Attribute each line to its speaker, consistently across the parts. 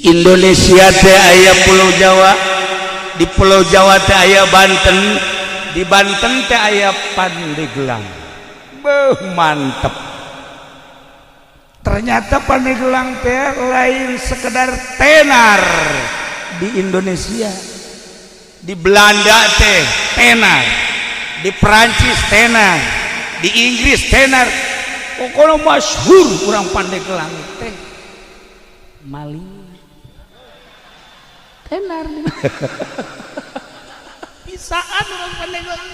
Speaker 1: Indonesia teh aya Pulau Jawa, di Pulau Jawa teh aya Banten, di Banten teh aya Pandeglang. Beuh, mantep. Ternyata Pandeglang teh lain sekedar tenar di Indonesia, di Belanda teh tenar, di Perancis tenar, di Inggris tenar. Pokoknya masyhur urang Pandeglang teh maling tenar bisaan. Urang Pandeglang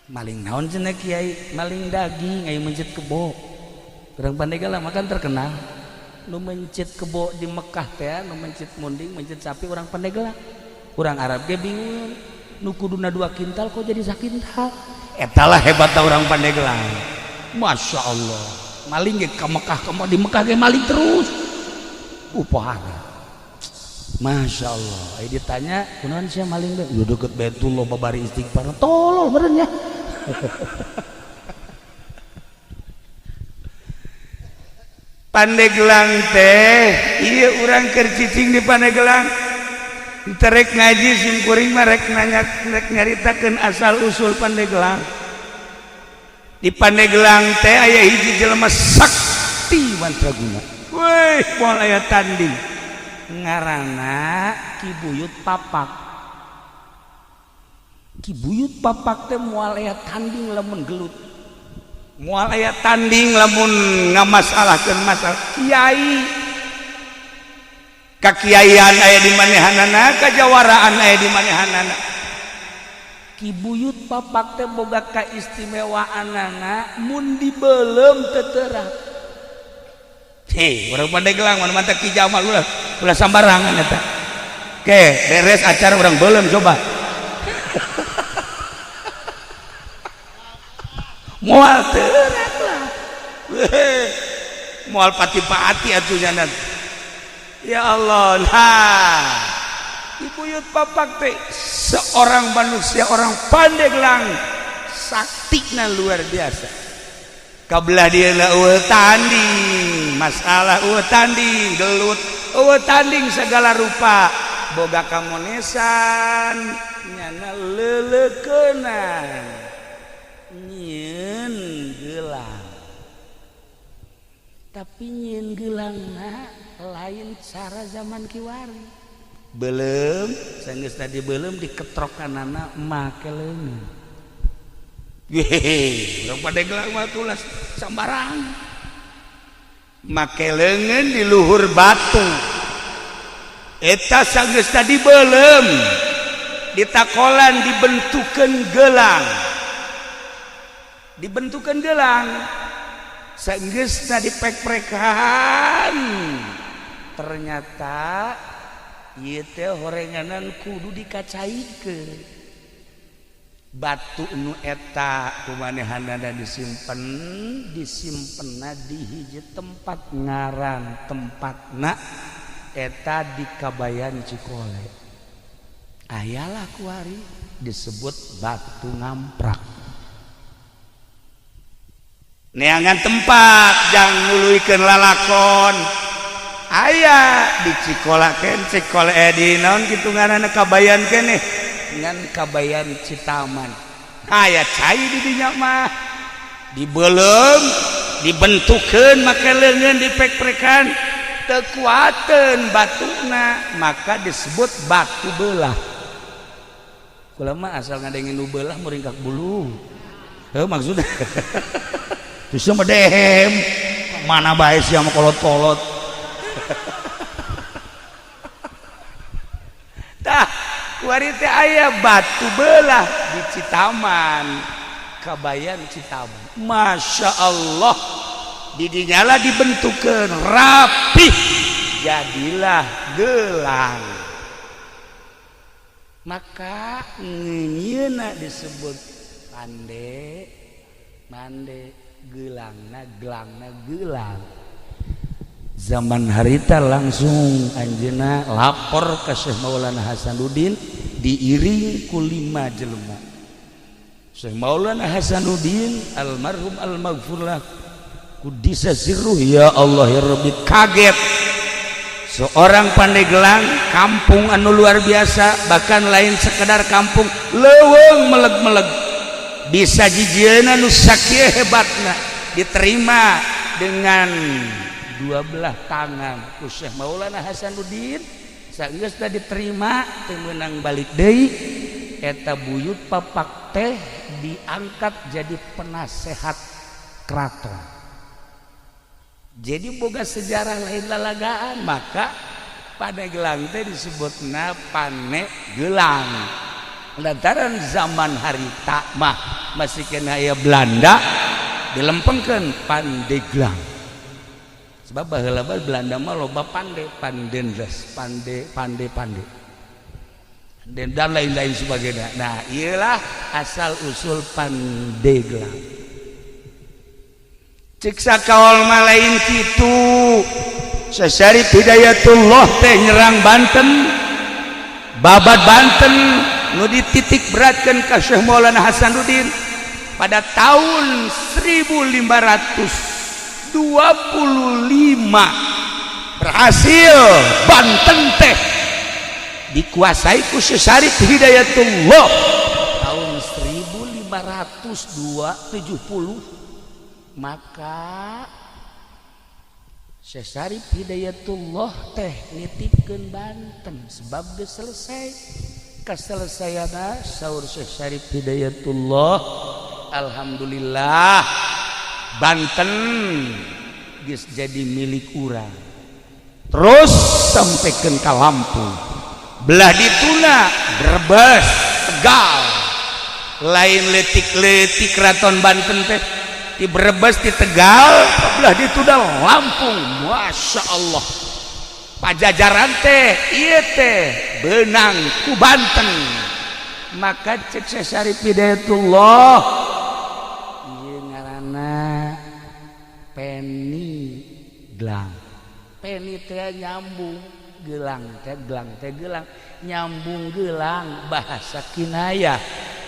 Speaker 1: maling naon cenah, Kiai? Maling daging. Ayo mencit kebo, urang Pandeglang makan terkenal nu mencit kebo di Mekah teh, nu mencit munding, mencit sapi urang Pandeglang. Urang Arab ge bingung, nu kuduna 2 kintal kok jadi sakintal. Etalah hebatna urang Pandeglang. Masya Allah, maling ge ke Mekah, ke di Mekah ge maling terus upahana. Masya Allah. Ayo ditanya, kunaon sia maling deh? Lu deket Baitullah babari istighfar. Tolol meureun ya. Pandeglang teh iya, urang keur cicing di Pandeglang terek ngaji, sim kuring mah rek nanya, rek nyaritakeun asal usul Pandeglang. Di Pandeglang teh aya hiji jelema sakti mantraguna. Weh, moal aya tanding, ngaranna Ki Buyut Papak. Ki Buyut Papak teh moal aya tanding lamun gelut, moal aya tanding lamun ngamasalahkeun masalah. Kiai, kakiaian aya di manehanana, kajawaraan aya di manehanana. Ki Buyut Papak teh boga kaistimewaanana, mun dibelem teu terang. Hei, urang Pandeglang mana mantap. Ki Jamal ulah ulah sambarangan eta. Oke, beres acara urang belum coba. Moal terang lah. Moal pati-pati atuh janan. Ya Allah, nah. Buyut Papak teh seorang manusia, orang Pandeglang saktina luar biasa. Kabelah dia lah eueuh tanding, masalah eueuh tanding, gelut eueuh tanding segala rupa. Boga kamonesan nyana leuleukeunana nyieun gelang, tapi nyieun gelangna lain cara zaman kiwari. Belum sanggeus tadi belum diketrokanana make leungeun. Hehehe, urang Pandeglang mah tulas sambarang make leungeun di luhur batu eta. Sanggeus tadi belum ditakolan, dibentukeun gelang, dibentukan gelang. Sanggeusna dipek-prekan, ternyata ieu teh horenganan kudu dikacaikeun batu nu eta. Kumanehanana disimpen, disimpenna di hiji tempat, ngaran tempatna eta di Kabayan Cikole ayalah kuari disebut Batu Ngamprak. Neangan tempat jang nuluykeun lalakon aya di Cikola ken Cikole, eh, di naon kitu ngaranna, Kabayan keneh ngan Kabayan Citaman aya cai di dinya mah. Dibelem, dibentukeun make leungeun, dipek-prekan, teu kuateun batuna, maka disebut batu belah. Kula mah asal ngadengin nu belah muringkak bulu. Heuh, maksudna terus mah dehem mana bae sia mah kolot-kolot. Tah, kuari teh aya batu belah di Citaman, Kabayan Citaman. Masya Allah, didinyala dibentukkan rapih, jadilah gelang, maka ngeunyeuna disebut pande mande gelangna, gelangna gelang. Zaman harita langsung anjeunna lapor ke Syekh Maulana Hasanuddin, diiring ku lima jelema. Syekh Maulana Hasanuddin almarhum almaghfurlah kudisa sirruh, ya Allah ya Rabbi, kaget. Seorang Pandeglang, kampung anu luar biasa, bahkan lain sekedar kampung, leuweung meleg-meleg bisa jijieuna nu sakieu hebatna, diterima dengan dua belah tangan ku Syekh Maulana Hasanuddin. Sageus diterima, teu meunang balik deui. Eta buyut papak teh diangkat jadi penasehat keraton. Jadi boga sejarah, lain lalagaan. Maka Pandeglang teh disebutna Pane Gelang lantaran zaman harita mah masih kena aya Belanda, dilempengkeun Pandeglang, sebab baheula Belanda mah loba pande, pandendes, pande, pande, pande dan lain-lain sebagainya. Nah, iyalah asal usul Pandeglang. Cek sakaol mah lain kitu. Syarif Hidayatullah teh nyerang Banten, babat Banten nu dititik beratkan ka Syekh Maulana Hasanuddin pada tahun 1525. Berhasil Banten teh dikuasai ku Syekh Syarif Hidayatullah tahun 1570. Maka Syekh Syarif Hidayatullah teh nitipkeun Banten sebab geus selesai. Kaselesaiana, saur Syekh Syarif Hidayatullah, "Alhamdulillah, Banten geus jadi milik urang." Terus sampaikan ke Lampung, belah dituna Brebes, Tegal, lain letik-letik Keraton Banten teh di Brebes, di Tegal, belah dituna Lampung. Masya Allah, Pajajaran teh ieu teh benang ku Banten. Maka cek Syekh Syarif Hidayatullah, ieu ngaranna Peni Gelang. Peni teh nyambung, gelang teh, gelang teh, gelang nyambung, gelang bahasa kinayah,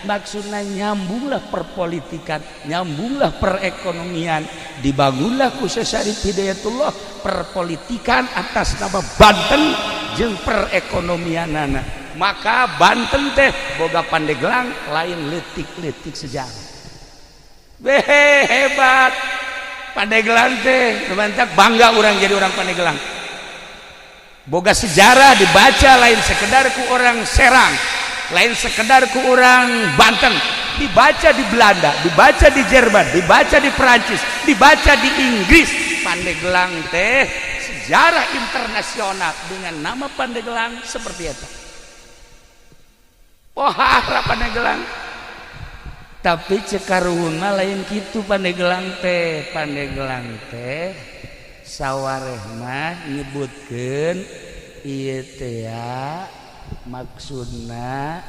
Speaker 1: maksudnya nyambunglah perpolitikan, nyambunglah perekonomian. Dibangunlah ku Syekh Syarif Hidayatullah perpolitikan atas nama Banten jeung perekonomianana. Maka Banten teh boga Pandeglang, lain letik-letik sejarah. Behe, hebat Pandeglang teh. Mantap, bangga orang jadi orang Pandeglang, boga sejarah dibaca lain sekedar ku orang Serang, lain sekedar ku orang Banten, dibaca di Belanda, dibaca di Jerman, dibaca di Perancis, dibaca di Inggris. Pandeglang teh sejarah internasional dengan nama Pandeglang seperti itu. Wah, Pandeglang. Tapi cek karuhun mah lain kitu Pandeglang teh. Pandeglang teh sawareh mah nyebutkeun ieu teh ya, maksudna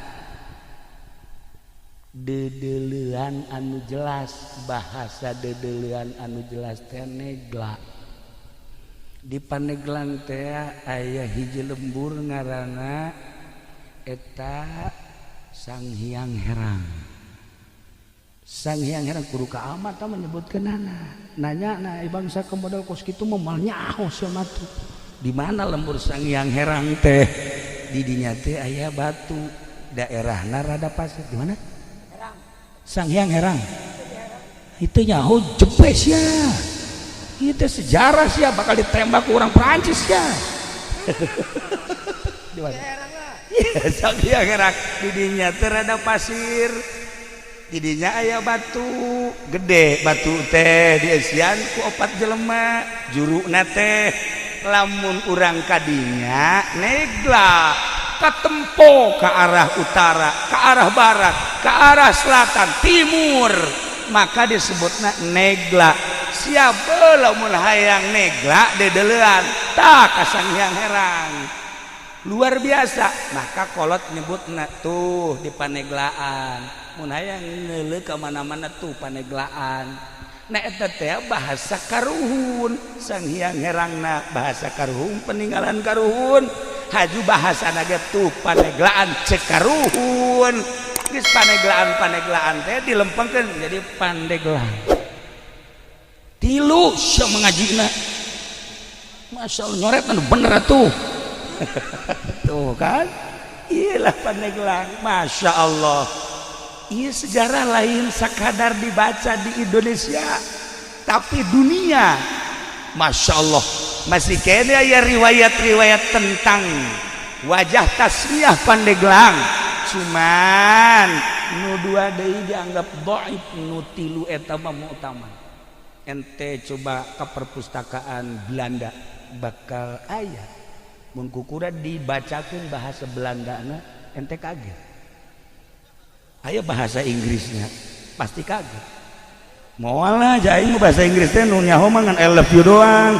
Speaker 1: dedelean anu jelas. Bahasa dedelean anu jelas teh negla. Di Pandeglang teh aya hiji lembur ngaranna eta Sang Hyang Herang. Sang Hyang Herang kudu ka amat tah menyebutkeunana. Nanya na bangsa ke model kos kitu mah moal nyaho sia mah tuh. Di mana lembur Sang Hyang Herang teh? Di dinya teh aya batu, daerahna rada pasir. Di mana Sang Hyang Herang itu? Nyaho jepes ya, itu sejarah sih, bakal ditembak orang Perancis ya. Di mana? Iya, Sang Hyang Herang di dinya teh rada pasir, di dinya aya batu gede. Batu teh dieusian ku opat jelema. Juruna teh lamun urang kadinya negla, katempo ke arah utara, ke arah barat, ke arah selatan, timur, maka disebutna negla. Siapa lamun hayang negla dedelean, tah ka Sang Hyang Herang. Luar biasa. Maka kolot nyebutna tuh di Paneglaan, mun hayang ngeuleuh ka mana-mana tuh Paneglaan. Nah, eta teh bahasa karuhun. Sang Hyang Herangna bahasa karuhun, peninggalan karuhun. Haju bahasa naga tuh Paneglaan cek karuhun. Geus Paneglaan, Paneglaan teh dilempengkeun jadi Pandeglang. Tilu sia mengajina. Masya Allah, nyoret anu bener tuh. Tuh kan, iyalah Pandeglang. Masya Allah, iya, sejarah lain sekadar dibaca di Indonesia, tapi dunia. Masya Allah, masih kene ya riwayat-riwayat tentang wajah tasmiyah Pandeglang. Cuman nu dua deui dianggap dhaif, nu tilu eta mah mu'tamad. Ente coba ke perpustakaan Belanda, bakal aya. Mun kukura dibacakeun bahasa Belanda na, ente kaget. Aya bahasa Inggrisnya, pasti kaget. Moal lah aing bahasa Inggris teh, nu nyaho mah ngan "I love you" doang.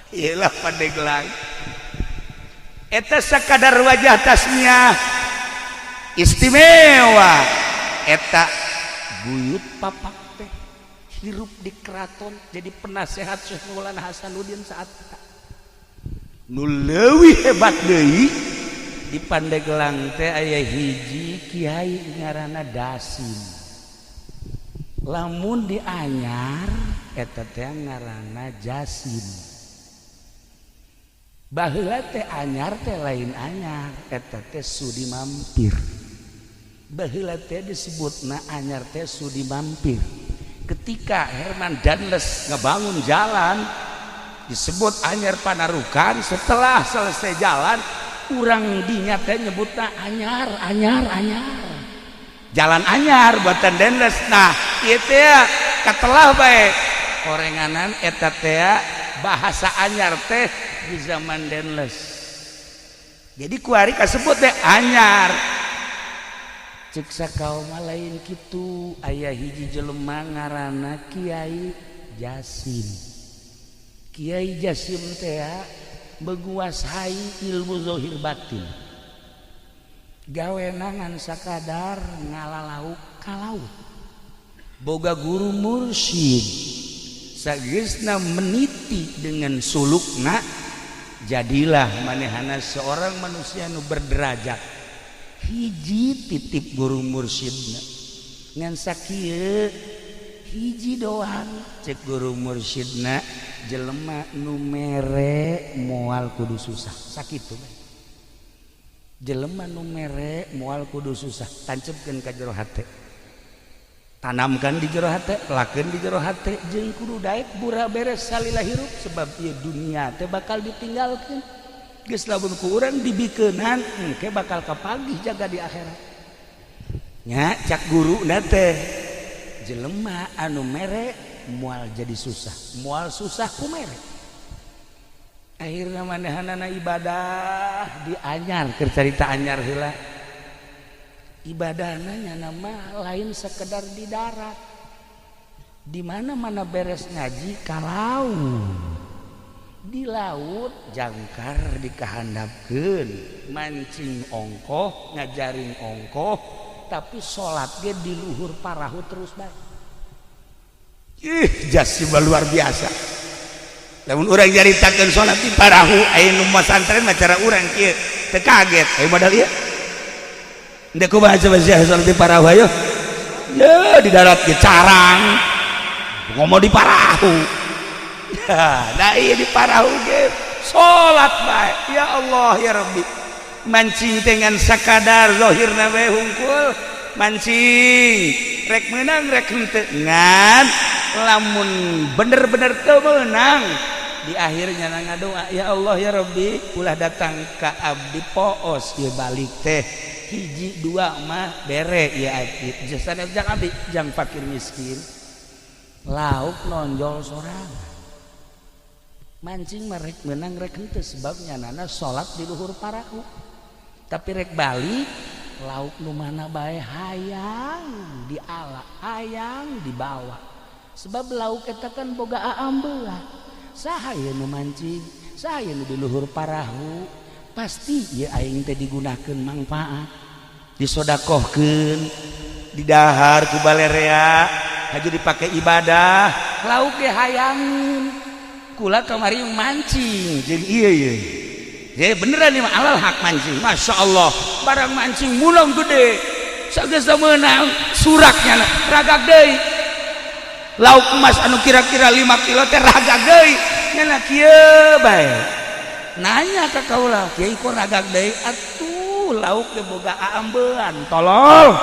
Speaker 1: Iyalah Pandeglang eta sakadar wajah tasmiyah istimewa. Eta buyut papak teh hirup di keraton, jadi penasehat Syekh Maulana Hasanuddin saat eta. Nu leuwih hebat deui, di Pandeglang teh aya hiji kiai ngaranna Dasim. Lamun di Anyar eta teh ngaranna Jasim. Baheula teh Anyar teh lain Anyar, eta teh Sudi Mampir. Baheula teh disebutna Anyar teh Sudi Mampir. Ketika Herman Daendels ngebangun jalan disebut Anyar Panarukan. Setelah selesai jalan, urang dinya teh nyebutna Anyar, Anyar, Anyar, jalan Anyar buatan Daendels. Nah, ieu teh katelah bae orenganan eta teh bahasa Anyar teh di zaman Daendels. Jadi kuari kasebut teh Anyar. Cek sakaum lain kitu, aya hiji jelema ngaranna Kiai Jasim. Kiai Jasim teh menguasai ilmu zahir batin. Gawe ngan sakadar ngala lauk ka laut. Boga guru mursyid. Sageusna meniti dengan sulukna, jadilah manehana seorang manusia nu berderajat. Hiji titip guru mursyidna ngan sakieu hiji doang. Cek guru mursyidna, jelema nu mere moal kudu susah. Sakitu bae. Jelema nu mere moal kudu susah. Tancepkeun ka jero hate, tanamkan di jero hate, lakeun di jero hate, jeung kudu daek bura beres salila hirup, sebab ieu dunia teh bakal ditinggalkeun. Geus lamun ku urang dibikeunan, engke bakal kapagih jaga di akhirat nya. Cak guru teh, jelema anu mere moal jadi susah, moal susah ku mere. Akhirnya manehanana ibadah di Anyar. Keur carita Anyar heula, ibadahna nama lain sekedar di darat. Di mana-mana beres ngaji kalau di laut, jangkar dikahandapkeun, mancing ongkoh, ngajaring ongkoh, tapi salat ge di luhur parahu terus bae. Ih, Jasim luar biasa. Lamun urang nyaritakeun salat di parahu, aya nu masantren mah cara urang kieu teu kaget. Ayo modal ieu. Ndek kumaha coba sia salat di parahu, ayo? Ya, di darat ge carang. Ngomong di parahu. Ya, nah, iya, di parahu ge salat bae. Ya Allah ya Rabbi. Mancing dengan sakadar zahirna bae hungkul. Mancing rek menang rek henteu, ngan lamun bener-bener teu meunang, di akhirnya ngadoa, "Ya Allah ya Rabbi, ulah datang ka abdi poos ieu balik teh. Hiji dua mah bere ya abdi, jasana jang abdi, jang fakir miskin." Lauk nonjol sorangan. Mancing mah rek menang rek henteu, sebabnya nana salat di luhur parahu, tapi rek balik lauk nu mana bae hayang diala, hayang dibawa, sebab lauk eta kan boga aambelah. Saha ieu nu mancing, saha ieu nu di luhur parahu? Pasti ieu aing teh digunakeun manfaat, disodakohkeun, didahar ku balerea, haju dipake ibadah. Lauk ge hayangin. Kula kamari mancing jeung ieu ieu. Ya beneran nih, alal hak mancing. Masya Allah, barang mancing mulong gede. Sageus meunang, suraknya ragak deui. Lauk emas anu kira-kira 5 kilo teh ragag deui. Nya kieu bae. Nanya ka kaula, "Kiai, kok ragag deui?" "Atuh, lauk teh boga aambean, tolol."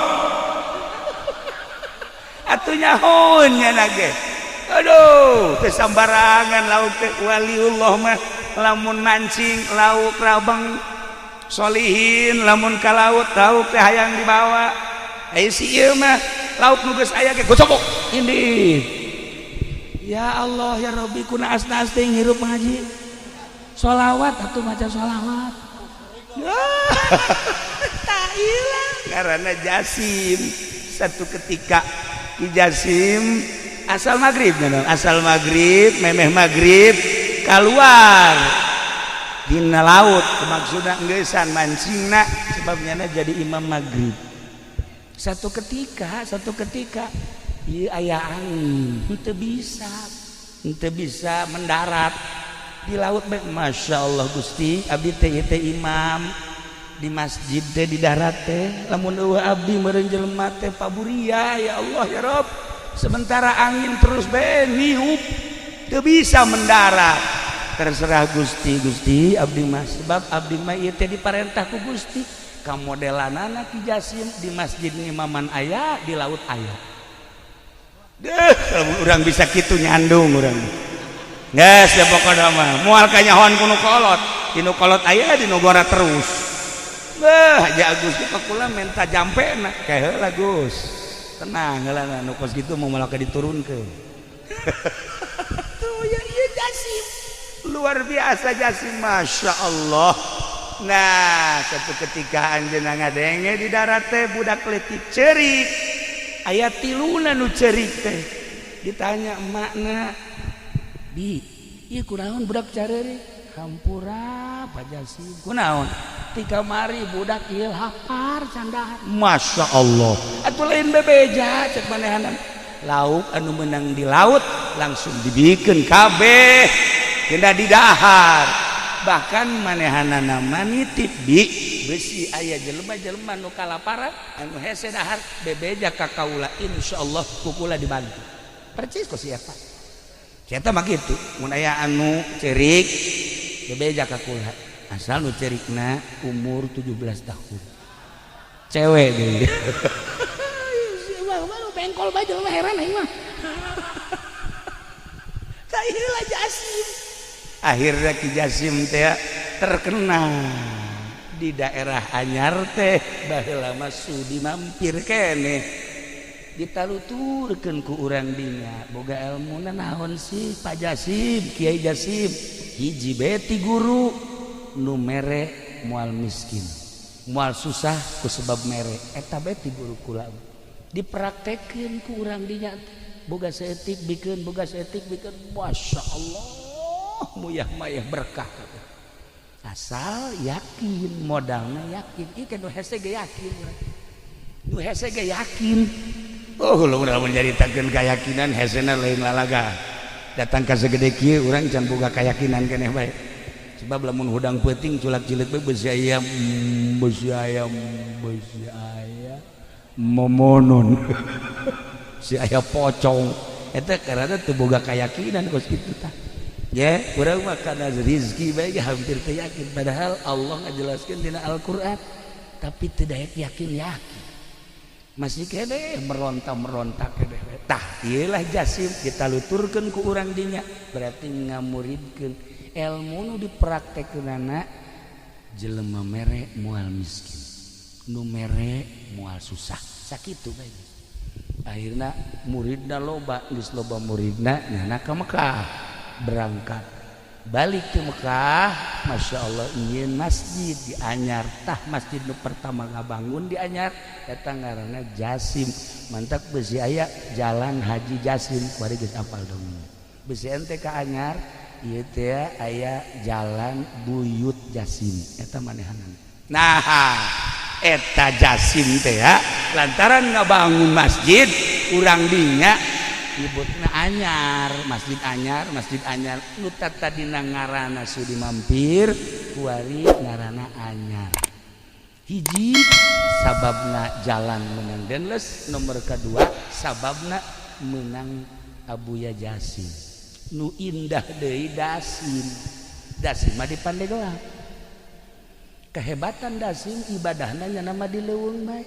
Speaker 1: Atuh nyahoeun nya ge. Aduh, teu sambarangan lauk teh. Waliullah mah lamun mancing lauk rabang, solihin lamun ka laut, lauk teh hayang dibawa. Aya si ieu mah lauk nu geus aya ge gocok ini. Ya Allah ya Rabbi, ku naas-naas teh hirup ngaji. Sholawat atuh, maca sholawat. Tak hilang karena Jasim. Satu ketika Ki Jasim asal maghrib, asal maghrib, memeh maghrib keluar dina laut, maksudna ngeusan mancingna, sebabnya jadi imam maghrib. Satu ketika ieu aya angin, henteu bisa, henteu bisa mendarat di laut bae. Masya Allah, Gusti, abdi teh ieu teh imam di masjid teh, di darat teh. Lamun euweuh abdi meureun jelema teh paburia. Ya Allah ya Rob, sementara angin terus bae niup, teu bisa mendarat. Terserah Gusti, Gusti, abdi mah, sebab abdi mah ieu teh diparentah ku Gusti. Kamodelanana Ki Jasim di masjid imaman aya, di laut aya. Deh, lamun urang bisa kitu nyandung urang. Geus ya, pokona mah moal kanyahoan ku nu kolot. Di nu kolot aya, di nu gora terus. Beuh, ja Agus ka kula menta jampena. Kae heula, Gus. Tenang heula, nu kos kitu mau malah diturunkeun. Tuh ya, iya Jasim. Luar biasa Jasim, Masya Allah. Nah, satu ketika anjeunna ngadenge di darat teh budak leutik ceurik. Aya tiluna nu ceurik teh. Ditanya emakna, "Bi, ieu kunaon budak careurik?" "Hampura, Pak Jasim." "Kunaon?" "Ti kamari budak ieu lapar, can dahar." Masya Allah. Atuh lain bebeja cek manehanan. Lauk anu menang di laut langsung dibikeun kabeh kena didahar. Bahkan manehanana nitip, "Bi, besi aya jelema-jelema nu kalaparan anu hese dahar, bebeja ka kaula, insyaallah ku kula dibantu." Percis kok siapa Eta mah kitu, mun aya anu ceurik bebeja ka kula, asal nu ceurikna umur 17 tahun. Cewek deui. Bengkol bae jelema, heran aing mah. Saeulah Jasim. Akhirnya Ki Jasim teh terkenal di daerah Anyar teh. Baheula mah sudi mampir keneh, ditaluturkeun ku urang dinya, "Boga elmuna naon sih, Pak Jasim, Kiai Jasim?" "Hiji beti guru, nu mere moal miskin, moal susah ku sebab mere. Eta beti guru kula." Dipraktekeun ku urang dinya, boga saeutik bikeun, boga saeutik bikeun. Masya Allah, muyah mayah berkah, asal yakin, modalna yakin. Ieu kan nu hese ge yakin, nu hese ge yakin. Oh, lu udah menceritakeun keyakinan, hesena lain lalaga. Datang ka segede kieu urang can boga keyakinan keneh bae, sebab lamun hudang peuting culak cileuk bae, besi ayam, besi ayam, besi ayam momonon, si aya pocong eta, karena teu boga keyakinan kos kitu tah. Ya, urang mah kana rizki bae hampir teu yakin, padahal Allah ngajelaskeun dina Al-Qur'an, tapi tidak yakin yakin, masih kene meronta-meronta kene. Tah, ieulah Jasim, kita luturkeun ku urang dinya, berarti ngamuridkeun ilmu nu dipraktekkeunana, jelema mere moal miskin, nu mere moal susah. Sakitu bae. Akhirna muridna loba. Geus loba muridna, nyana ka Mekah, berangkat balik ke Mekah. Masya Allah, ingin masjid di Anyar. Tah, masjid nu pertama ngabangun di Anyar eta ngaranna Jasim. Mantak besi aya Jalan Haji Jasim. Kuari geus apal dong, besi ente ka Anyar ieu teh aya Jalan Buyut Jasim, eta manehanan. Nah, eta Jasim teh ya, lantaran ngabangun masjid, urang dinya nyebutna Anyar, Masjid Anyar, Masjid Anyar. Nu tadina ngaranna Sudi Mampir, kuari ngaranna Anyar. Hiji sababna jalan menang Denles, nomor kedua sababna menang. Abuya Jasim nu indah deui Dasim. Dasim mah di Pandeglang. Kehebatan Dasim ibadahna nya nama di leuweung bae.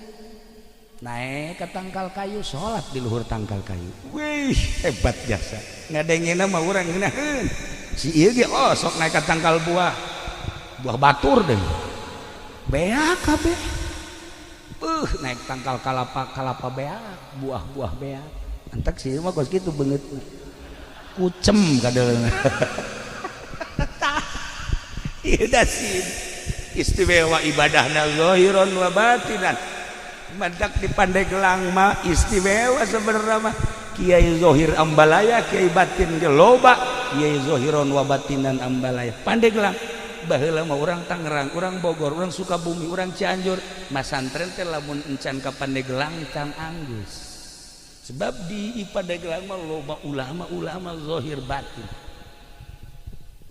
Speaker 1: Naik ke tangkal kayu, salat di luhur tangkal kayu. Wih, hebat jasa. Ngadengena mah urang ngeunaheun. Si ieu ge oh sok naik ke tangkal buah. Buah batur deui. Beak kabeh. Naik tangkal kalapa, kalapa beak, buah-buah beak. Antak sih mah kos kitu beungeutna. Kucem kadeuleuh. Tah. Ieu Dasim. Istimewa ibadahna zahiran wa batinan. Mantak di Pandeglang mah istimewa sebenarnya mah. Kiai Zohir Ambalaya, Kiai batin ge loba, Kiai Zohiron wa batinan Ambalaya. Pandeglang baheula mah urang Tangerang, urang Bogor, urang Sukabumi, urang Cianjur, masantren teh lamun encan ka Pandeglang can anggeus. Sebab di Pandeglang mah loba ulama-ulama zohir batin.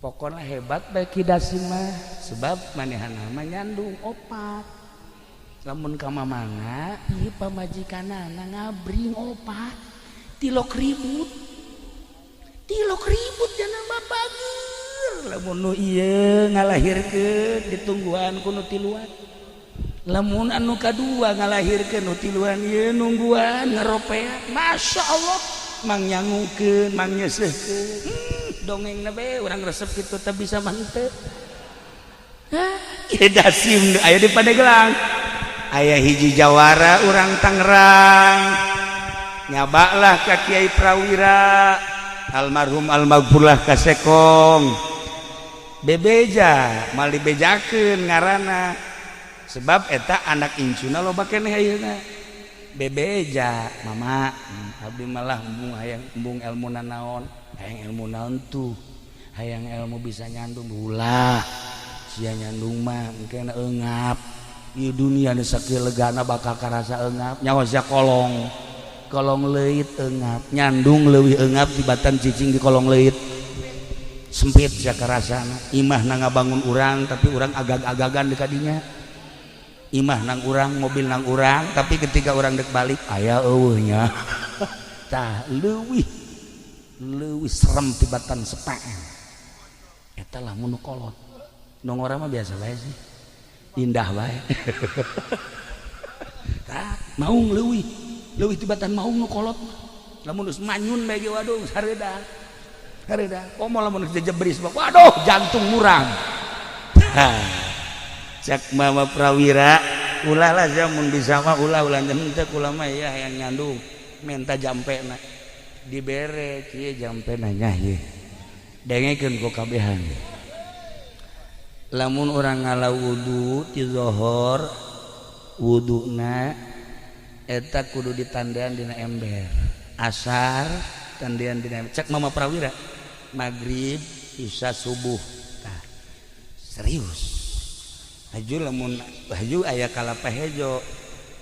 Speaker 1: Pokoknya hebat bae Ki Dasim mah, sebab manehna mah nyandung opat. Lamun ka mamana ieu pamajikanana ngabring opat tilok ribut jana mah bager. Lamun nu ieu ngalahirkeun ditungguan ku nu tiluan, lamun anu kadua ngalahirkeun nu tiluan ieu nungguan ngaropea. Masya Allah mang nyangukeun mang nyeuseuhkeun, dongengna bae urang resep kitu teh bisa mah henteu. Ieu Dasim aya di Pandeglang. Aya hiji jawara urang Tangerang nyabaklah ka Kiai Prawira almarhum almaghfurlah ka Sekong bebeja mal dibejakeun ngaranna sebab eta anak incuna loba keneh ayeuna. Bebeja mama abdi malah embung hayang embung ilmu nanaon, hayang ilmu naon tuh, hayang ilmu bisa nyandung ulah sia nyandung mah engkena eungap. Ieu dunia nu sakieu legana bakal karasa eungap nyawa sia kolong kolong leuit eungap nyandung leuwih eungap tibatan cicing di kolong leuit sempit sia karasana. Imah na ngabangun urang tapi urang agag-agagan di kadinya, imah nang urang mobil nang urang tapi ketika urang dek balik aya eueuh nya. Tah leuwih leuwih serem tibatan sepaan eta lah mun kolot. Nu ngora mah biasa bae sih, indah bae. Tah maung leuwih leuwih tibatan maung nu kolot. Lamun geus manyun bae ge waduh sareuda sareuda komo lamun geus jejebris mah waduh jantung murang. Cek Mama Prawira ulah lah sia mun bisa mah ulah ulah henteu kula mah ya hayang nyandung minta jampena dibere kieu jampena nya ieu dengekeun ku kabehan. Lamun urang ngala wudu ti zohor wuduna eta kudu ditandean dina ember, asar tandean dina ember. Cek Mama Prawira magrib isya subuh. Tah serius haju lamun haju aya kalapa hejo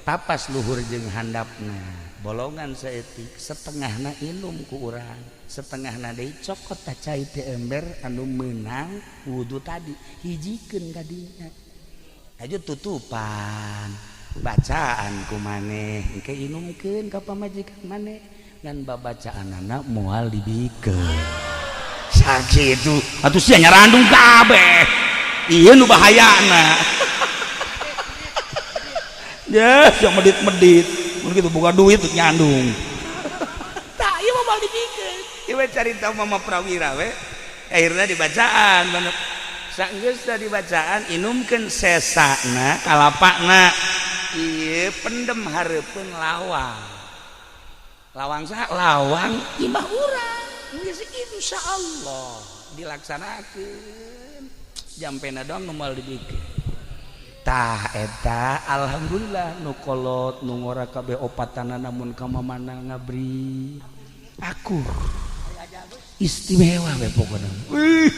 Speaker 1: papas luhur jeung handapna bolongan saeutik setengahna inum ku urang setengahna deui cokot ta cai teh ember anu meunang wudu tadi hijikeun ka dinya haju tutupan bacaan ku maneh engke inumkeun ka pamajikan maneh ngan babacaanana moal dibikeun sakitu atuh sia nyarandung kabeh ieu nu bahayana. Ya sia medit-medit mun kitu boga duit nyandung. Tah ieu mah moal dibikeun ieu carita Mama Prawira we akhirna dibacaan sanggeus dibacaan inumkeun sesana kalapana ieu pendem hareupeun lawang lawang saha lawang imah urang geus insyaallah dilaksanakeun jampena doang nu moal dibikeun. Tah eta alhamdulillah nu kolot nu ngora kabeh opatana namun ka mamana ngabri akur istimewa we pokona. Wih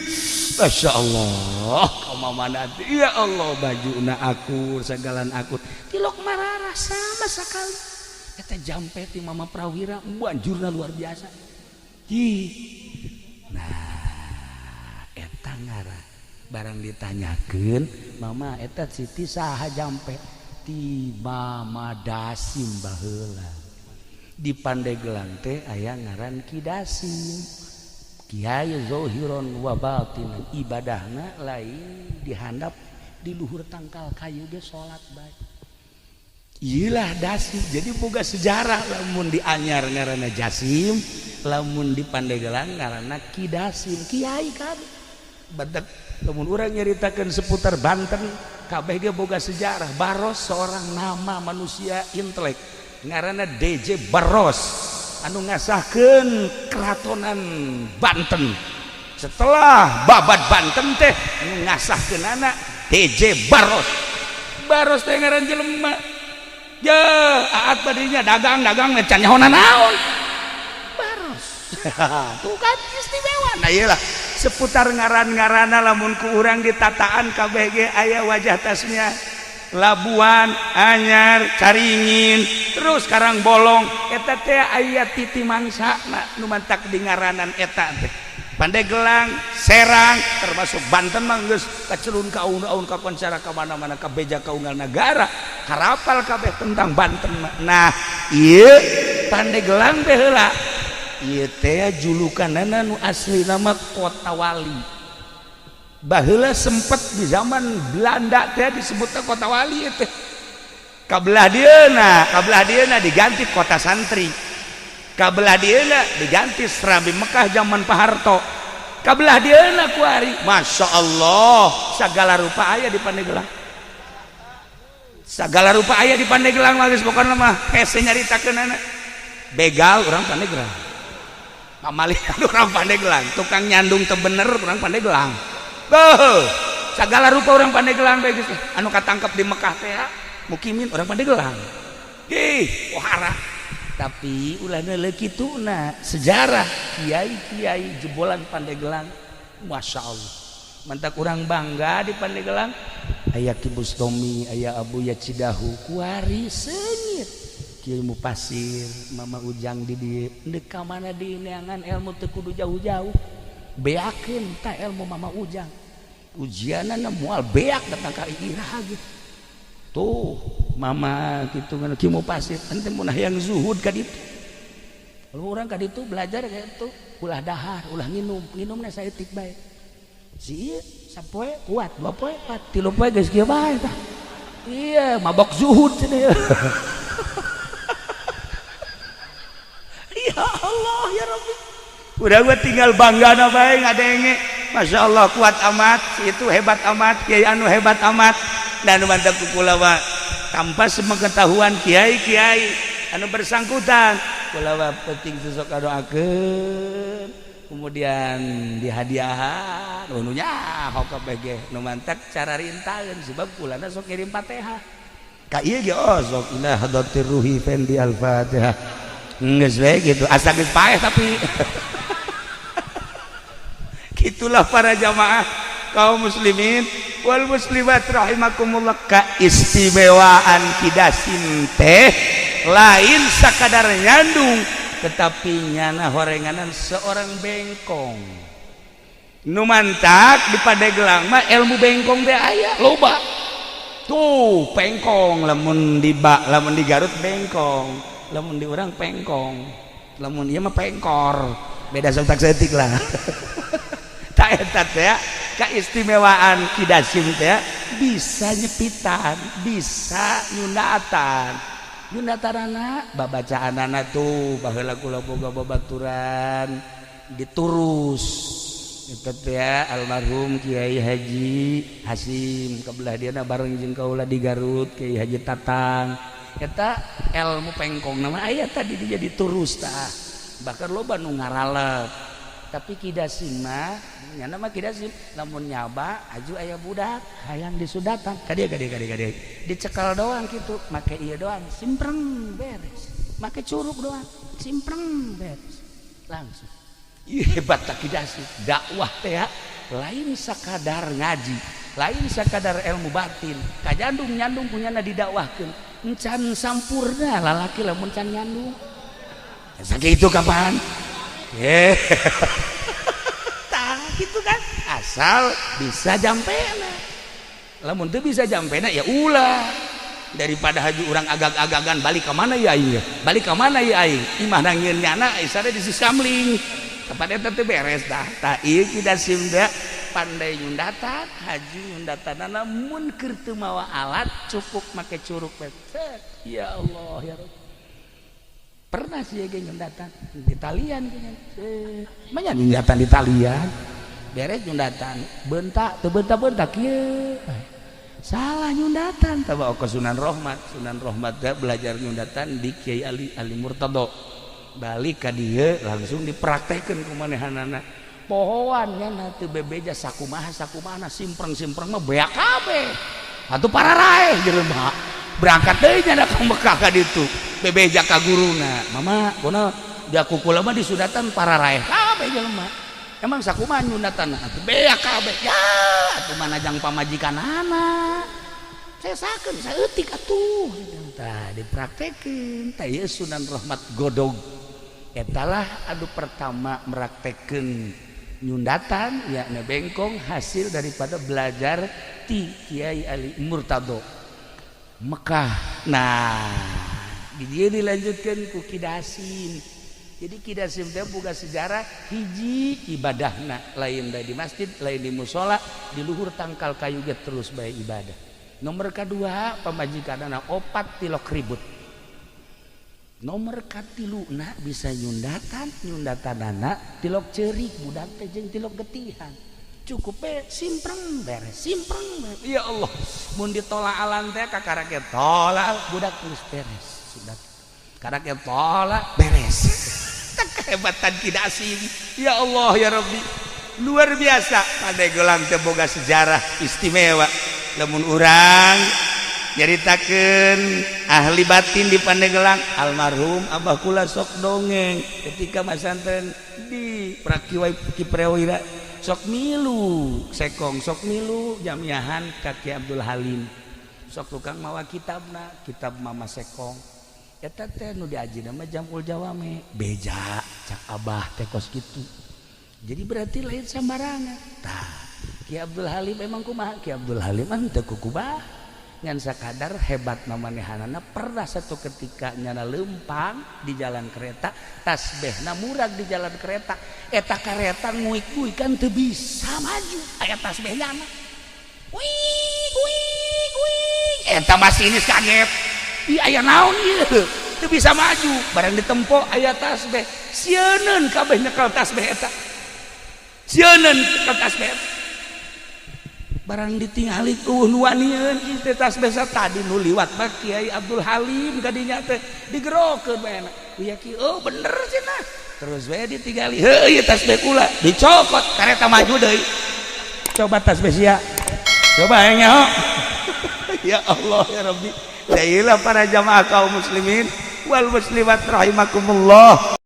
Speaker 1: Masya Allah ka mamana ya Allah bajuna akur sagalan akur tilok marara sama sekali eta jampe ti Mama Prawira banjurna luar biasa. Hi nah eta ngaran barang ditanyakeun mama eta Siti saha jampe ti Mama Dasim baheula Di Pandeglang teh aya ngaran Ki Dasim, Kiai zohiron wa batinan, ibadahna lain dihandap di luhur tangkal kayu ge salat bae. Iyalah Dasim, jadi boga sejarah. Lamun di Anyar ngaranna Jasim, lamun di Pandeglang ngaranna Ki Dasim, kiai kabeh. Badak lamun urang nyaritakeun seputar Banten kabeh ge boga sejarah. Baros, seorang nama manusia intelek ngaranna DJ Baros anu ngasahkeun keratonan Banten. Setelah babat Banten teh anu ngasahkeun anak DJ Baros. Baros teh ngaran jelema ya, aat tadinya dagang-dagang can nyaho naon Baros. Tuh kan istimewa. Nah, iyalah seputar ngaran-ngarana lamun ku urang ditataan kabeh ge aya wajah tasnya. Labuan, Anyar, Caringin, terus Karangbolong eta teh aya titi mangsa nu mantak di ngaranan eta teh. Pandeglang, Serang, termasuk Banten mah geus kacelun ka aun-aun, ka koncara ka mana-mana, ka beja ka unggal nagara, harapal kabeh tentang Banten mah. Nah, ieu Pandeglang teh heula ieu teh julukanana nu asli nama Kota Wali. Baheula sempet di zaman Belanda teh disebutna Kota Wali teh. Kabelah dieuna diganti Kota Santri, kabelah dieuna diganti Serambi Mekah zaman Pak Harto, kabelah dieuna kuari Masya Allah segala rupa aya di Pandeglang, segala rupa aya di Pandeglang mah. Geus pokona mah hese nyaritakeunana. Begal urang Pandeglang, pamalihan urang Pandeglang, tukang nyandung teu bener urang Pandeglang. Beuh, segala rupa orang Pandeglang bae geus. Anu katangkep di Mekah teh mukimin orang Pandeglang. Ih, wahara. Tapi ulah neuleuh kituna, sejarah kiai-kiai jebolan Pandeglang, Masya Allah. Mantak urang bangga di Pandeglang aya Ki Bustomi, aya Abu Yacidahu, kuari seungit. Kiai Pasir, Mama Ujang di dieu, deuk ka mana di neangan ilmu teu kudu jauh-jauh. Beakeun ta ilmu Mama Ujang. Ujianana moal beak datang ka iraha gitu. Tuh mama gitu kan Ki Pasir ente mun hayang zuhud ka ditu. Kalau urang ka ditu belajar kayak itu ulah dahar, ulah nginum, nginumna saeutik bae. Si ieu sapoe kuat, dua poe kuat, tilu poe geus kieu bae tah. Iya, mabok zuhud cenah. Ya Allah ya Rabbi. Udah gua tinggal bangga na bae ngadenge. Masya Allah kuat amat, itu hebat amat, kiai anu hebat amat. Dan mantap kula tanpa sepengetahuan kiai-kiai anu bersangkutan, kula penting sosok doakeun, kemudian dihadiahan, nu nyaho kabeh ge nu mantak cara rintaeun sebab kulana sok ngirim Fatihah. Ka ieu ge oh sok ila hadratir ruhi fendi al-Fatihah. Geus we gitu, asa geus paeh tapi itulah para jamaah kaum muslimin wal muslimat rahimakumullah, keistimewaan Ki Dasim teh lain sakadar nyandung tetapi nyana horenganan seorang bengkong nu mantak di Pandeglang mah ilmu bengkong teh aya loba tuh pengkong. Lamun di ba, lamun di Garut bengkong, lamun di urang pengkong, lamun ieu mah pengkor, beda satak saeutik lah. Tak eta teh keistimewaan Ki Dasim teh bisa nyepitan, bisa nyundatan. Nyundatanana babacaanana tuh baheula kula boga babaturan diturus eta teh almarhum Kiai Haji Hasim, kabelah dieuna bareng jeung kaula di Garut Kiai Haji Tatang. Eta ilmu pengkong nama aya tadi dia diturus tah, bahkan loba nu ngaralep. Tapi Ki Dasim mah nyana mah Ki Dasim lamun nyaba aju aya budak hayang disudatan ka dieu ka dieu ka dieu ka dieu dicekal doang kitu, make ieu doang simpreng beres, make curug doang simpreng beres langsung. Ih, hebat tak Ki Dasim. Dakwah teh lain sakadar ngaji, lain sakadar ilmu batin, kajandung nyandung punyana didakwahkeun encan sampurna lalaki lamun can nyandung. Sakitu kapan? Tah gitu kan, asal bisa jampena. Lamun teu bisa jampena ya ulah. Daripada haju urang agag-agagan, balik ke mana ya aing ya? Balik ke mana ya aing? Imah nangieun nyana isane di siskamling. Kapan eta teh beres tah? Tah, ieu Ki Dasim teh pandai nyundatan, haju nyundatanana mun keur teu mawa alat, cukup make curuk we. Ya Allah ya Rabb. Pernah sih ge nyundatan di talian kayaknya. Banyak nyundatan di talian. Beres nyundatan, bentak teu bentak-bentak kieu. Salah nyundatan tah ke Sunan Rohmat. Sunan Rohmat teh belajar nyundatan di Kiai Ali Ali Murtado. Balik ka dieu langsung dipraktekeun ku manehanana. Pohoan nya teu bebeja sakumaha sakumaha, simpreng-simpreng mah beak kabeh. Atuh pararaeh jelema. Berangkat deui nya ka Mekah ka ditu. Bebeja ka guruna. Mama, kono dia kukula mah disundatan pararaeh kabeh jelema. Emang sakumaha nyundatan? Atuh beak kabeh. Ya, atuh mana jang pamajikanana. Sesakeun saeutik atuh. Tah, dipraktekeun. Tah, ieu Sunan Rahmat Godog. Etalah anu pertama meraktekeun nyundatan yakni bengkong hasil daripada belajar ti Kiai Ali Murtado Mekah. Nah, di dia dilanjutkan ku Ki Dasim. Jadi Ki Dasim teh boga sejarah hiji, ibadahna lain di masjid, lain di musola, di luhur tangkal kayu ge terus bae ibadah. Nomor kedua, pamajikanana opat, tilok ribut. Nomor katilu na bisa nyundatan, nyundatanana tilok cerik budak teh jeung tilok getihan. Cukup be simpreng beres, simpreng beres. Ya Allah, mun ditolak alan teh kakara ge tolak budak geus beres. Sudah karena ge tolak beres. Kehebatan Ki Dasim, ya Allah ya Rabbi, luar biasa. Pandeglang teh boga sejarah istimewa. Lamun urang nyaritakeun ahli batin di Pandeglang, almarhum Abah kula sok dongeng ketika masantren di Prakiwai Kiprewira, sok milu sekong, sok milu jamiahan ka Ki Abdul Halim, sok tukang mawa kitabna, kitab Mama Sekong eta teh nu diaji mah Jamul Jawame. Beja cak Abah teh kos kitu. Jadi berarti lain sambarangan. Tah, Ki Abdul Halim emang kumaha? Ki Abdul Halim mah teu kukubah, ngan sakadar hebat manehanana. Pernah satu ketika nyana lempang di jalan kereta, tasbehna murag di jalan kereta eta. Kareta nguik-nguik kan teu bisa maju, aya tasbeh nyana, wih wih wih. Eta masinis kaget. Ih, aya naon ieu teu bisa maju? Barang ditempo aya tasbeh, sieuneun kabeh nyekel tasbeh eta, sieuneun nyekel tasbeh eta. Barang ditingali, nu wanieun teh tasbeh tadi nu liwat mah Kiai Abdul Halim. Kadinya teh digerokeun bae ya ki. Oh, bener cenah. Terus we ditinggali, heuh, ieu tasbeh kula. Dicokot, kareta maju deui. Coba tasbeh sia, coba yang nyaho. Ya Allah ya Rabbi. Dailah para jamaah kaum muslimin wal muslimat rahimakumullah.